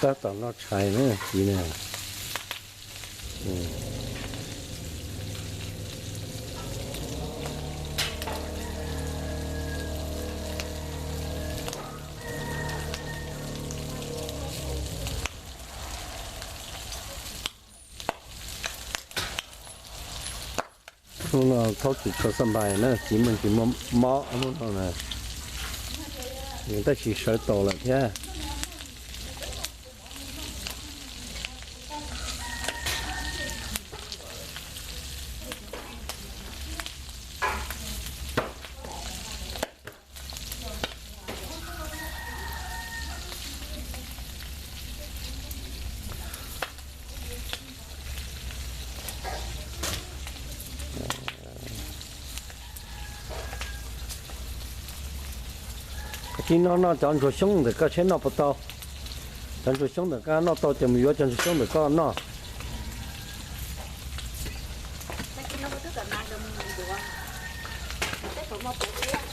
Tab tom noj tshais na txiv na. Hnub no thaub tsis tshua xaj npais na, txiv muaj tsis muaj mob hnub no na, tab sis sawv tau lawm thiab. Koj tsis noj noj cov ntsuag xyoob ntawm koj seb noj puas tau. Cov ntsuag xyoob ntawm koj noj tau ces mus yuav cov ntsuag xyoob ntawm koj noj. Twb kam nas los mus ntuav, tej thaum no puv thiab.